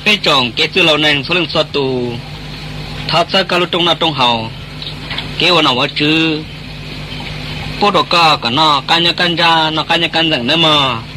Peb tsoom kev txwj laus neeg txhua leej txhua tus, thov txhawb koj lub rooj noj rooj haus, kev ua nom ua tswv, pub rau koj kom noj qab nyob qab ntsaj, noj qab nyob qab ntxeem nawb mog.